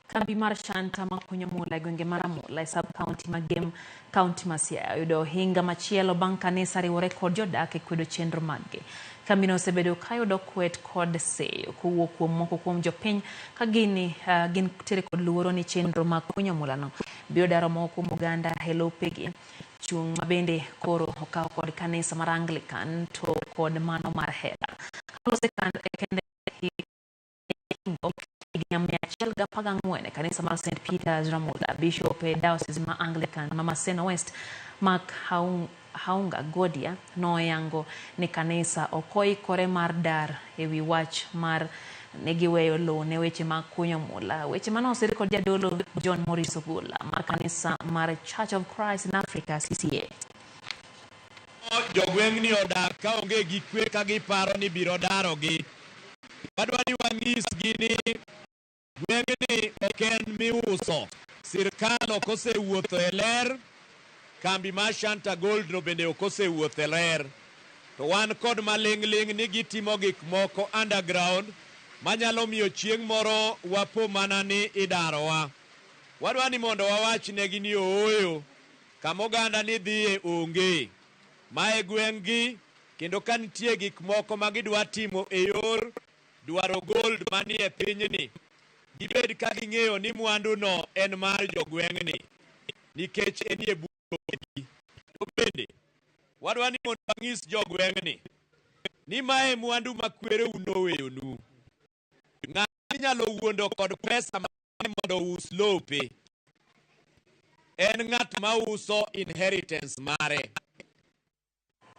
Kambi mar Shanta makunyo mula e gwenge mar Amula e sub county ma Gem, kaunti ma Siaya oyudo ohinga machielo bang' kanisa riwore kod jodak e kwedo chenro maggi. Kambino osebedo kayudo kwet kod seyo kowuok kuom moko kuom jopiny ka gini uh, gin tere kod luoro ni chenro mag kunyo mulano biro daro moko kuom oganda e lopegi. Chung' ma bende koro okaw kod kanisa mar Anglican to kod mano mar hera. Kalose kende higni 114 e kanisa mar St. Peter's Ramula, Bishop e Diocese ma Anglican ma Maseno West, Mark Haunga Godia noyango ni kanisa ok oikore mar dar e wi wach mar ne giweyo lowo ne weche mag kunyo mula. Weche mane osir kod jadolo John Morris Ogola mar kanisa mar Church of Christ in Africa CCA. Jogweng'ni odak kaonge gi kwe ka giparo ni biro darogi. Wadwa ni wanyisgi ni gweng'ni ok en miuso. Sirkal ok osewuotho e ler, kambi mar Shanta Gold no bende ok osewuotho e ler. To wan kod maling'ling' ni gitimo gik moko underground manyalo miyo chieng' moro wapo mana ni idarowa. Wadwa ni mondo wawachnegi ni ooyo, kama oganda ni dhiye onge. Ma e gweng'gi kendo ka nitie gik moko ma gidwa timo e yor dwaro gold manie pinyni, gibed ka ging'eyo ni mwanduno en mar jogweng'ni nikech enie buogi. To bende wadwa ni mondo wanyis jogweng'ni ni mae mwandu ma kwereu noweyonu. Ng'ama inyalo wuondo kod pesa mang'eny mondo ous lope en ng'at ma uso inheritance mare.